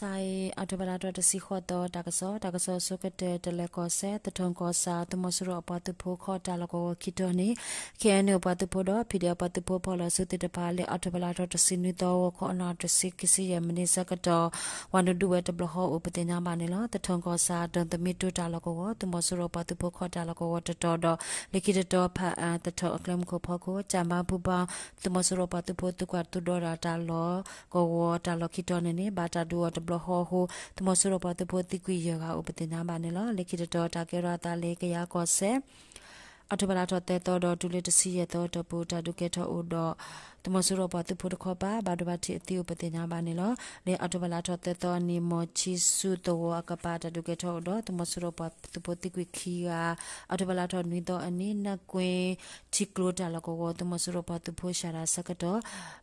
တၢ်အံၤ အီးထိဘၢၣ်လါထီၣ်တဆံဃိးသီ တၢ်ကစီၣ်, တၢ်ကစီၣ်အဆိကတၢၢ် တလဲၤကီၢ်စဲၣ် သထၢၣ်ကီၢ်ဆၣ် သုးမီၤစိရိၤအပှၤသုးဖိခီၣ်တၢ်လီၢ်ကဝီၤခံတီၤန့ၣ် ခ့ၣ်အဲၣ်ယူၣ်ပှၤသုးဖိဒီး ဖံးဒဲး ပှၤသုးဖိဖီၣ်လီၤစုသ့ၣ်တဖၣ် လၢအီးထိဘၢၣ်လါထီၣ်တဆံနွံသီ ဂီၤခီအနၣ်ရံၣ်တဆံ ခံဆံယဲၢ်မံးနံးဆၢကတီၢ် ဝၤနုာ်ဒုးဝဲတဘျီဃီအိၣ်ပသ့ၣ်ညါဘၣ်န့ၣ်လီၤ. သထၢၣ်ကီၢ်ဆၣ် ဒိၣ်သမံတိတၢ်လီၢ်ကဝီၤ သုးမီၤစိရိၤပှၤသုးဖိခီၣ်တၢ်လီၢ်ကဝီၤတတီၤဒီး လၢခံတတီၤ ဖၣ်အၣ်သထၢၣ်အကျဲမုၢ်ခိၣ်ဖီခိၣ် ကၠၣ်ဘါဖူဘါ သုးမီၤစိရိၤပှၤသုးဖိသုးကွၢ်သုးဒီတၢ်လီၢ်ကဝီၤတၢ်လီၢ်ခံတီၤန့ၣ်န့ၣ် ဘၣ်တၢ်ဒုးအီၤတဘျီဃီအဃိ သုးမီၤစိရိၤပှၤသုးဖိသံကွံာ်ယဲၢ်ဂၤအိၣ်ပသ့ၣ်ညါဘၣ်န့ၣ်လီၤ. လၢခံတတီၤ တၢ်ကဲထီၣ်အသးလၢကယၤကီၢ်စဲၣ် အီးထိဘၢၣ်လါထီၣ်သၢသီဒီးတုၤလၢတဆံယဲၢ်သီအတီၢ်ပူၤ တၢ်ဒုးကဲထီၣ်အိၣ်ဒီး သုးမီၤစိရိၤပှၤသုးဖိတခီပၤ ဘၣ်ဒိဘၣ်ထံးအသံအိၣ်ပသ့ၣ်ညါဘၣ်န့ၣ်လီၤ. လၢအီးထိဘၢၣ်လါထီၣ်သၢသီအနံၤ မီၤဆံဆူသဝီအကပၤ တၢ်ဒုးကဲထီၣ်အိၣ်ဒီး သုးမီၤစိရိၤပှၤသုးဖိသံကွံာ်ခံဂၤ, အီးထိဘၢၣ်လါထီၣ်နွံသီအနံၤ နၢ်ကွ့ထံကျိတၢ်လီၢ်ကဝီၤ သုးမီၤစိရိၤပှၤသုးဖိစှၤတၢ်ဆၢကတီၢ်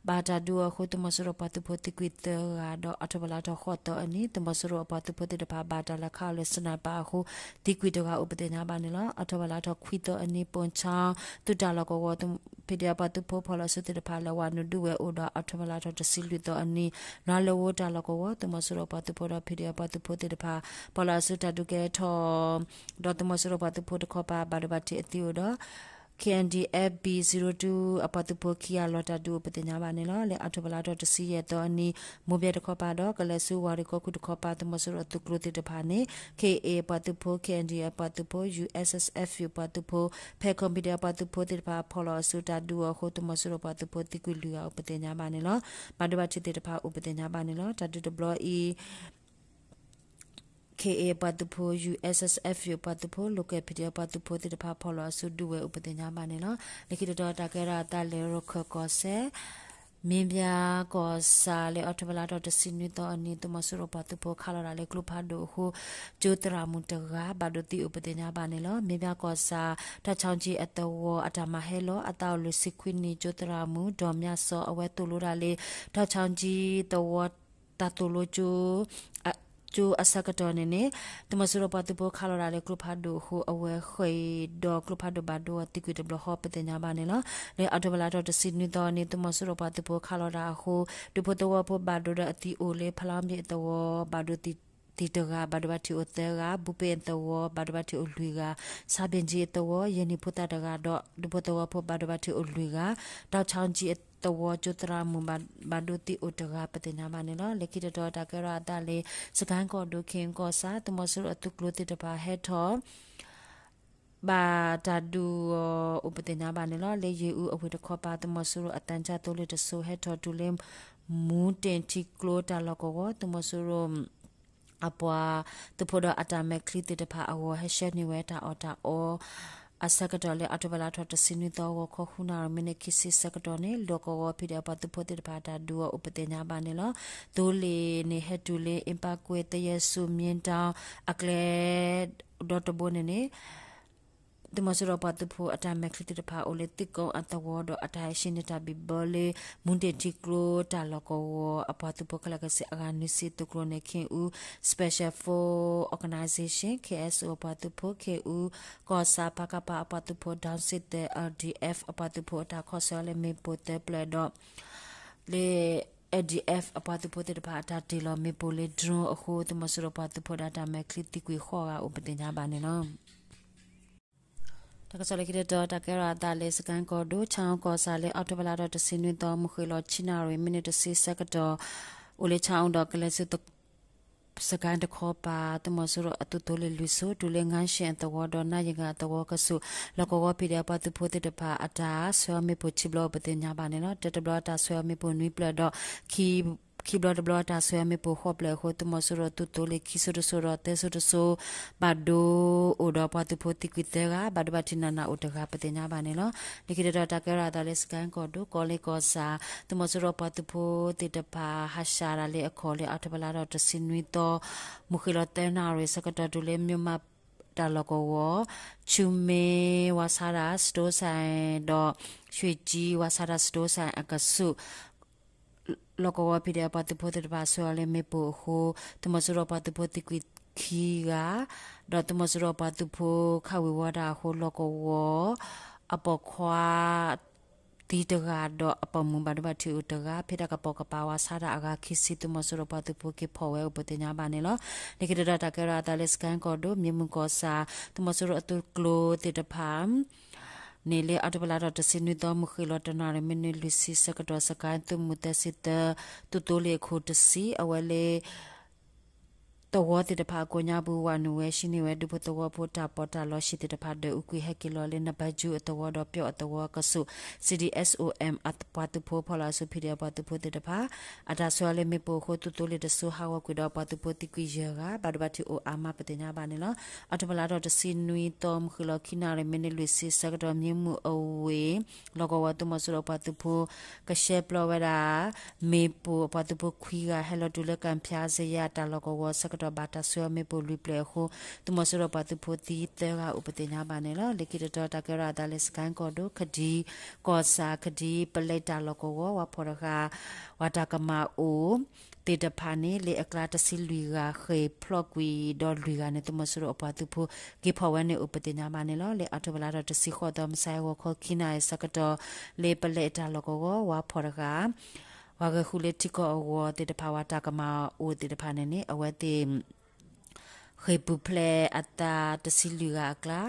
ဘၣ်တၢ်ဒုးအီၤအဃိ သုးမီၤစိရိၤပှၤသုးဖိသံကွံာ်သၢဂၤဒီး အီးထိဘၢၣ်လါထီၣ်ဃိးသီအနံၤ သုးမီၤစိရိၤအပှၤသုးဖိသ့ၣ်တဖၣ် ဘၣ်တၢ်လဲၤခးအီၤလၢ sniper အဃိ သံကွံာ်တဂၤအိၣ်ပသ့ၣ်ညါဘၣ်န့ၣ်လီၤ. အီးထိဘၢၣ်လါထီၣ်ခွံသီအနံၤ ပိၣ်ခၠါ သုးတၢ်လီၢ်ကဝီၤ ဖံးဒဲး ပှၤသုးဖိဖီၣ်လီၤစုသ့ၣ်တဖၣ် လဲၤဝၤနုာ်ဒုးဝဲအိၣ်ဒီး အီးထိဘၢၣ်လါထီၣ်တဆံလွံၢ်သီအနံၤ နွါလၢဝိတၢ်လီၢ်ကဝီၤ သုးမီၤစိရိၤပှၤသုးဖိဒီး ဖံးဒဲး ပှၤသုးဖိသ့ၣ်တဖၣ် ဖီၣ်လီၤအစုတၢ်ဒုးကဲထီၣ် ဒီးသုးမီၤစိရိၤပှၤသုးဖိတခီပၤ ဘၣ်ဒိဘၣ်ထံးအသံအိၣ်ဒီး KNDF B zero two အပှၤသုးဖိခံဂၤလီၤတၢ်ဒုးအိၣ်ပသ့ၣ်ညါဘၣ်န့ၣ်လီၤ. လၢအီးထိဘၢၣ်လါထီၣ်တဆံယဲၢ်သီအနံၤ မိၢ်ဘဲတခီပၤဒီး ကလဲၤဆူဝၤရံၣ်ကီၢ်ခိၣ်တခီပၤ သုးမီၤစိရိၤအသုးကျိၤသ့ၣ်တဖၣ်န့ၣ် KA ပှၤသုးဖိ KNDF ပှၤသုးဖိ U S S F ပှၤသုးဖိ ဖဲ ခီပီဒဲး ပှၤသုးဖိသ့ၣ်တဖၣ် ဖီၣ်လီၤအစုတၢ်ဒုးအီၤအဃိ သုးမီၤစိရိၤပှၤသုးဖိသံကွံာ်လွံၢ်ဂၤအိၣ်ပသ့ၣ်ညါဘၣ်န့ၣ်လီၤ. ဘၣ်ဒိဘၣ်ထံးသ့ၣ်တဖၣ်အိၣ်ပသ့ၣ်ညါဘၣ်န့ၣ်လီၤ. တၢ်ဒုးတဘျီအံၤ KA ပှၤသုးဖိ U S S F ပှၤသုးဖိ local P D F ပှၤသုးဖိသ့ၣ်တဖၣ် ဖီၣ်လီၤအစုဒုးဝဲအိၣ်ပသ့ၣ်ညါဘၣ်န့ၣ်လီၤ. လၢခံတတီၤ တၢ်ကဲထီၣ်အသးလၢ ရခၢၣ်ကီၢ်စဲၣ် မ့ၢ်ဘၣ်ကီၢ်ဆၣ်လၢ အီးထိဘၢၣ်လါထီၣ်တဆံနွံသီအနံၤ သုးမီၤစိရိၤပှၤသုးဖိခးလီၤတၢ်လၢကျိဖးဒိၣ်အဃိ ကၠိသရၣ်မုၣ်တဂၤ ဘၣ်ဒိသံအိၣ်ပသ့ၣ်ညါဘၣ်န့ၣ်လီၤ. မ့ၢ်ဘၣ်ကီၢ်ဆၣ် ထီၣ်ခၠီကၠံအသဝီ အတၢ်မၤဟဲလီၤ အသးအိၣ်လွံၢ်ဆံခွံနံၣ် ကၠိသရၣ်မုၣ် ဒီးမၠၣ်စီၤ အဝဲသိၣ်လိတၢ်လၢ ထီၣ်ခၠီကၠံသဝီ တၢ်သိၣ်လိကၠိ ကၠိအဆၢကတီၢ်န့ၣ်န့ၣ် သုးမီၤစိရိၤပှၤသုးဖိခးလီၤတၢ်လၢကျိဖးဒိၣ်အဃိ အဝဲဃ့ၢ်ဒီးကျိဖးဒိၣ်ဘၣ်ဒိအသံကွံာ်တဘျီဃီပသ့ၣ်ညါဘၣ်န့ၣ်လီၤ. လၢအီးထိဘၢၣ်လါထီၣ်တဆံနွံသီန့ၣ် သုးမီၤစိရိၤပှၤသုးဖိခးလီၤတၢ်အဃိ ဒူဖိသဝီဖိဘၣ်ဒိဒီးအသံအိၣ်လၢ ဖလါမံၣ်အသဝီ ဘၣ်ဒိသံတဂၤ ဘၣ်ဒိဘၣ်ထံးအိၣ်သၢဂၤ, ဘူပ့ၣ်အသဝီ ဘၣ်ဒိဘၣ်ထံးအိၣ်လွံၢ်ဂၤ, ဆါဘ့ၣ်ကၠံအသဝီ ယဲၢ်နံၣ်ဖိသၣ်တဂၤဒီး ဒူဖိသဝီဖိဘၣ်ဒိဘၣ်ထံးအိၣ်လွံၢ်ဂၤ, ထီၣ်ခၠီကၠံအသဝီ ကၠိသရၣ်မုၣ် ဘၣ်ဒိသံအိၣ်တဂၤပသ့ၣ်ညါဘၣ်န့ၣ်လီၤ. လၢခံတတီၤ တၢ်ကဲထီၣ်အသးလၢ စကဲၣ်ကီၢ်ဒိၣ် ခ့ၣ်ကီၢ်ဆၣ် သုးမီၤစိရိၤအသုးကျိၤသ့ၣ်တဖၣ်ဟဲထီၣ် ဘၣ်တၢ်ဒုးအီၤအိၣ်ပသ့ၣ်ညါဘၣ်န့ၣ်လီၤ. လၢယ့ၣ်အူအဝ့ၢ်တခီပၤ သုးမီၤစိရိၤအသံချသိလ့ၣ်တစိၤ ဟဲထီၣ်တုၤလၢ မူတ့ၣ်ထံကျိတၢ်လီၢ်ကဝီၤ သုးမီၤစိရိၤ အပှၤသုးဖိဒီးအတၢ်မဲာ်ချံသ့ၣ်တဖၣ်အဂီၢ် ဟဲဆှၢန့ၢ်ဝဲတၢ်အီၣ်တၢ်အီ အဆၢကတီၢ်လၢ အီးထိဘၢၣ်လါထီၣ်တဆံနွံသီ ဂီၤခီ ဃုနၣ်ရံၣ် မံးနံးခံဆံဆၢကတီၢ်န့ၣ် လီၢ်ကဝီၤ ဖံးဒဲး ပှၤသုးဖိသ့ၣ်တဖၣ် တၢ်ဒုးအီၤအိၣ်ပသ့ၣ်ညါဘၣ်န့ၣ်လီၤ. သိလ့ၣ်န့ၣ် ဟဲတုၤလၢ အ့ပၣ်ကွ့ၣ် သယဲၢ်စူၣ် မ့ၢ်တၢ်အကျဲ ဒီတဘိန့ၣ်န့ၣ် သုးမီၤစိရိၤပှၤသုးဖိအတၢ်မဲာ်ချံသ့ၣ်တဖၣ် အိၣ်လၢသ့ၣ်ကိအသဝီဒီး အတၢ်ဟဲရှင်းန့ၢ်တၢ်ဘံၣ်ဘၢလၢ မူတ့ၣ်ထံကျိတၢ်လီၢ်ကဝီၤ အပှၤသုးဖိခဲလၢာ်ခဲဆ့အဂၤ နွံဆံသုးကျိၤန့ၣ် ခ့ၣ်အူ Special Force Organization, K S O အပှၤသုးဖိ, ခ့ၣ်အူကီၢ်ဆၣ် ပကဖ အပှၤသုးဖိ, ဒီစ့သဲး L D F အပှၤသုးဖိ အတၢ်ခီၣ်ဆၢလၢမ့ၣ်ပိၢ်သၢဖျၢၣ်ဒီး လၢ L D F အပှၤသုးဖိသ့ၣ်တဖၣ် အတၢ်တ့ၢ်လီၤမ့ၣ်ပိၢ်လၢ drone အဃိ သုးမီၤစိရိၤပှၤသုးဖိဒီးတၢ်မဲာ်ချံသံကွံာ်ဃိးဂၤအိၣ်ပသ့ၣ်ညါဘၣ်န့ၣ်လီၤ. တၢ်ကစီၣ်လၢခံတတီၤ တၢ်ကဲထီၣ်အသးလၢ စကဲၣ်ကီၢ်ဒိၣ် ဆၣ်အူကီၢ်ဆၣ်လၢ အီးထိဘၢၣ်လါထီၣ်တဆံနွံသီ မုၢ်ဃ့ၢ်လီၤ ဆံနၣ်ရံၣ် မံးနံးတဆံဆၢကတီၢ် အိၣ်လၢဆၣ်အူဒီးကလဲၤဆူ စကဲၣ်တခီပၤ သုးမီၤစိရိၤအသုးသိလ့ၣ်လွံၢ်စိၤ တုၤလၢ ငါးရှဲၣ် အသဝီဒီး နၣ်ယဂၤအသဝီကဆူး လီၢ်ကဝီၤ ဖံးဒဲး အပှၤသုးဖိသ့ၣ်တဖၣ်အတၢ် ဆှၢအီၤမ့ၣ်ပိၢ်ခံဘျီအိၣ်ပသ့ၣ်ညါဘၣ်န့ၣ်လီၤ. တၢတဘျီအတၢ်ဆှၢအီၤမ့ၣ်ပိၢ်နွံဖျၢၣ်ဒီး ခံဘျီတဘျီအတၢ်ဆှၢအီၤမ့ၣ်ပိၢ်ဃိးဖျၢၣ်အဃိ သုးမီၤစိရိၤအသုးသိလ့ၣ်ခံစိၤတစိၤဒီးသၢစိၤတစိၤ ဘၣ်ဒိအိၣ်ဒီးပှၤသုးဖိသံကွံာ်သၢဂၤ ဘၣ်ဒိဘၣ်ထံးနးနးအိၣ်တဂၤပသ့ၣ်ညါဘၣ်န့ၣ်လီၤ. လၢခံတတီၤ တၢ်ကဲထီၣ်အသးလၢ စကဲၣ်ကီၢ်ဒိၣ် ကီးလ့ၣ်ကီၢ်ဆၣ် သုးမီၤစိရိၤပှၤသုးဖိသ့ၣ်တဖၣ် ဟးဆှဲးတၢ်လၢအခီၣ်လၢ အီးထိဘၢၣ်လါထီၣ်တဆံနွံသီ မုၢ်ဃ့ၢ်လီၤသၢနၣ်ရံၣ်ဆၢကတီၢ်တုၤလၢ မၠိၣ်မးတၢ်လီၢ်ကဝီၤ ဆူမ့ၢ်ဝါဆါတၢ် စတိစဲၣ် ဒီး ရွှ့ၣ်ကၠံဝါဆါတၢ် စတိစဲၣ် အကဆူး လီၢ်ကဝီၤ ဖံးဒဲး အပှၤသုးဖိသ့ၣ်တဖၣ် ဆှၢအီၤလၢမ့ၣ်ပိၢ်အဃိ သုးမီၤစိရိၤပှၤသုးဖိသံကွံာ်ခံဂၤ ဒီးသုးမီၤစိရိၤပှၤသုးဖိခးဝံၤဝီတၢ်အဃိ လီၢ်ကဝီၤ အပိာ်ခွါ သံတဂၤဒီးအပိာ်မုၣ်ဘၣ်ဒိဘၣ်ထံးအိၣ်တဂၤ ဖဲတၢ်ကပိာ်ကပၤဝဲဆါတၢ်အဂၤခံဆံ သုးမီၤစိရိၤပှၤသုးဖိက့ၤဖီၣ်ဝဲအိၣ်ပသ့ၣ်ညါဘၣ်န့ၣ်လီၤ. လၢခံတတီၤတၢ်ကဲထီၣ်အသးလၢစကဲၣ်ကီၢ်ဒိၣ် မ့ၢ်မုၢ်ကီၢ်ဆၣ် သုးမီၤစိရိၤအသုးကျိၤသ့ၣ်တဖၣ် န့ၣ်လၢအီးထိဘၢၣ်လါထီၣ်တဆံနွံသီ မုၢ်ဃ့ၢ်လီၤတနၣ်ရံၣ် မံးနံးလွံၢ်ဆံဆၢကတီၢ် စကဲၣ်သုးမုၢ်သၢဆံသၢ သုးသိလ့ၣ်အခိၣ်တဆံ အဝဲလၢ သဝီသ့ၣ်တဖၣ်အကိးညါပူၤ ဝၤနုာ်ဝဲ ဟံးန့ၢ်ဝဲဒူဖိသဝီဖိတၢ်ပီးတၢ်လီ ဟံၣ်သ့ၣ်တဖၣ်ဒီး အူကွံာ်ဟဲက့ၤလီၤလၢ နဘၢကၠူအသဝီဒီးပျီအသဝီအကဆူး စီၣ်ဒံၣ်အဲၣ်အိၣ်အၣ် အပှၤသုးဖိဖီၣ်လီၤအစု ဖံးဒံၣ်အပှၤသုးဖိသ့ၣ်တဖၣ် အတၢ်ဆှၢအီၤလၢမ့ၣ်ပိၢ်အဃိ သုးသိလ့ၣ်တစိၤဟးဂီၤကွံာ်ဒီးအပှၤသုးဖိသံကွံာ်ယဲၢ်ဂၤ ဘၣ်ဒိဘၣ်ထံးအိၣ်အါမးပသ့ၣ်ညါဘၣ်န့ၣ်လီၤ. အီးထိဘၢၣ်လါထီၣ်တဆံနွံသီ မုၢ်ဃ့ၢ်လီၤခံနၣ်ရံၣ် မံးနံးလွံၢ်ဆံဆၢကတီၢ် မံးမုၢ်အဝ့ၢ် လီၢ်ကဝီၤ သုးမီၤစိရိၤအပှၤသုးဖိ ကရှဲပျီဝဲဒၣ် မ့ၣ်ပိၢ်အပှၤသုးဖိခွံဂၤ ဟဲလီၤတုၤလၢ ကၣ်ဖၠါစယၤ တၢ်လီၢ်ကဝီၤဆၢကတီၢ် ဘၣ်တၢ်ဆှၢအီၤမ့ၣ်ပိၢ်လွံၢ်ဖျၢၣ်အဃိ သုးမီၤစိရိၤပှၤသုးဖိသံသၢဂၤအိၣ်ပသ့ၣ်ညါဘၣ်န့ၣ်လီၤ. လၢခံတတီၤတၢ်ကဲထီၣ်အသးလၢစကဲၣ်ကီၢ်ဒိၣ် ကဒံကီၢ်ဆၣ် ကဒံပလဲတၢ်လီၢ်ကဝီၤ ဝၤဖီၣ်တဂၤ ဝၤတၢ်ကမၣ်အိၣ် သ့ၣ်တဖၣ်န့ၣ် လၢအကျါတဆံလွံၢ်ဂၤဃ့ၢ်ဖျီကွံာ်ဒီးလွံၢ်ဂၤန့ၣ် သုးမီၤစိရိၤအပှၤသုးဖိက့ၤဖီၣ်ဝဲန့ၣ်အိၣ်ပသ့ၣ်ညါဘၣ်န့ၣ်လီၤ. လၢအီးထိဘၢၣ်လါထီၣ်တဆံဃိးသီ မုၢ်ဆါဟဲဂီၤခီခံနၣ်ရံၣ်ဆၢကတီၢ် လၢပလဲတၢ်လီၢ်ကဝီၤ ဝၤဖီၣ်တဂၤ ဝၤဂဲၤဃုာ်လၢထံကီၢ်အဂီၤသ့ၣ်တဖၣ် ဝၤတၢ်ကမၣ်အိၣ်သ့ၣ်တဖၣ်န့ၣ်န့ၣ် အဝဲသ့ၣ် ဃ့ၢ်ပူၤဖျဲးအသးတဆံလွံၢ်ဂၤအကျါ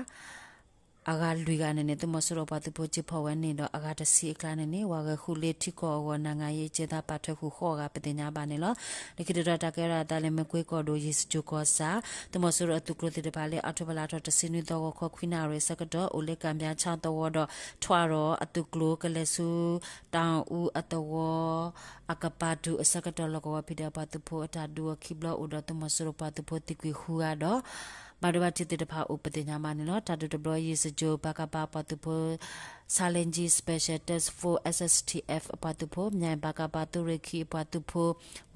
အဂၤလွံၢ်ဂၤန့ၣ်န့ၣ် သုးမီၤစိရိၤပှၤသုးဖိက့ၤဖီၣ်ဝဲန့ၣ်ဒီး အဂၤတဆံအကျါန့ၣ်န့ၣ် ဝၤဂဲၤဃုာ်လၢထံကီၢ်အဂီၤ နၤငါရေးအကျဉ်းသား ပာ်ထွဲဃုာ်ဃိးဂၤပသ့ၣ်ညါဘၣ်န့ၣ်လီၤ. လၢခံတတီၤတၢ်ကဲထီၣ်အသးလၢမကွ့ကီၢ်ဒိၣ် ယ့ၣ်စကၠိၣ်ကီၢ်ဆၣ် သုးမီၤစိရိၤအသုးကျိၤသ့ၣ်တဖၣ်လၢ အီးထိဘၢၣ်လါထီၣ်တဆံနွံသီ ဂီၤခီခွံနၣ်ရံၣ်အဆၢကတီၢ် အိၣ်လၢကၣ်ဖၠါဆၣ်သဝီဒီး ထွးဒီးအသုးကျိၤကလဲၤဆူ တၢ်အူအသဝီ အကပၤတုၤအဆၢကတီၢ် လီၢ်ကဝီၤဖံးဒံၣ်အပှၤသုးဖိအတၢ်ဒုးအီၤခံဘျီအိၣ်ဒီး သုးမီၤစိရိၤပှၤသုးဖိသံကွံာ်ဃုဂၤဒီး ဘၣ်ဒိဘၣ်ထံးသ့ၣ်တဖၣ်အိၣ်ပသ့ၣ်ညါဘၣ်န့ၣ်လီၤ. တၢ်ဒုးတဘျီ ယ့ၣ်စကၠိၣ် ပကဖ ပှၤသုးဖိ Challenger Special Task Force SSTF အပှၤသုးဖိ မၠၣ် ပကဖ သုးရ့ၣ်ခံအပှၤသုးဖိ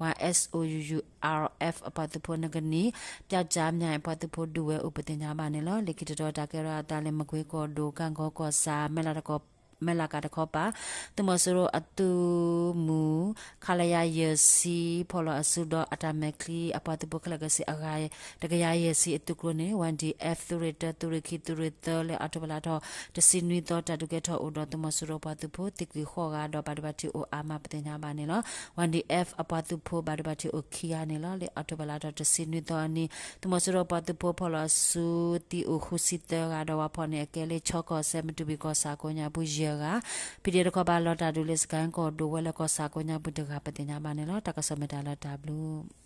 ဝၤ SOUURF အပှၤသုးဖိ နကနံၣ် ပျီကၠါ မၠၣ် အပှၤသုးဖိဒုးဝဲအိၣ်ပသ့ၣ်ညါဘၣ်န့ၣ်လီၤ. လၢခံတတီၤတၢ်ကဲထီၣ်အသးလၢမကွ့ကီၢ်ဒိၣ် ကၣ်ကီကီၢ်ဆၣ် မဲၢ်လးကၤတခီပၤ သုးမီၤစိရိၤအသုးမုၢ် ခလရ ယဲၢ်ဆံ ဖီၣ်လီၤအစုဒီးအတၢ်မဲာ်ချံအပှၤသုးဖိခဲလၢာ်ခဲဆ့ အဂၤတကယၤယဲၢ်ဆံအသုးကျိၤန့ၣ် ဝဲဒ်အ့ၣ် သုးရ့ၣ်တၢ သုးရ့ၣ်ခံ သုးရ့ၣ်သၢ လၢအီးထိဘၢၣ်လါထီၣ်တဆံနွံသီ တၢ်ဒုးကဲထီၣ်အိၣ်ဒီးသုးမီၤစိရိၤပှၤသုးဖိသံကွံာ်ဃိးဂၤဒီး ဘၣ်ဒိဘၣ်ထံးအိၣ်အါမးပသ့ၣ်ညါဘၣ်န့ၣ်လီၤ. ဝဲဒ်အ့ၣ် အပှၤသုးဖိဘၣ်ဒိဘၣ်ထံးအိၣ်ခံဂၤန့ၣ်လီၤ. လၢအီးထိဘၢၣ်လါထီၣ်တဆံနွံသီအနံၤ သုးမီၤစိရိၤပှၤသုးဖိဖီၣ်လီၤအစုသံအိၣ်ဃုဆံသၢဂၤဒီး ဝၤဖီၣ်န့ၢ်အကဲလၢ ခၠီကီၢ်စဲၣ် မတူၣ်ဘံၣ်ကီၢ်ဆၣ်ကိးညါပူၤယဲၢ်ဂၤ ဖံးဒံၣ်တခီပၤလီၤတၢ်ဒုးလၢစကဲၣ်ကီၢ်ဒိၣ်ဝဲလၢကီၢ်ဆၣ်ကိးညါပူၤတဂၤပသ့ၣ်ညါဘၣ်န့ၣ်လီၤ. တၢ်ကစီၣ်မ့ၢ်တၢ်လၢတၢ်ဘျုး